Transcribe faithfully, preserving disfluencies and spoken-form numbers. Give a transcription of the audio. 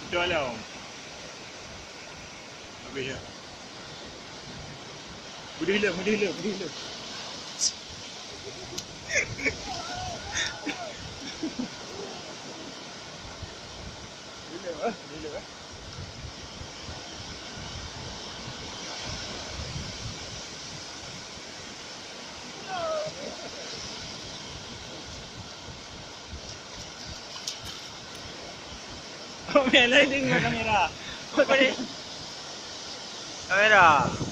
Tolong. Habis ya. Boleh hilang, boleh hilang, boleh hilang. Boleh hilang, eh? Boleh hilang, eh? Kamera lain dengan kamera. Apa ni? Kamera.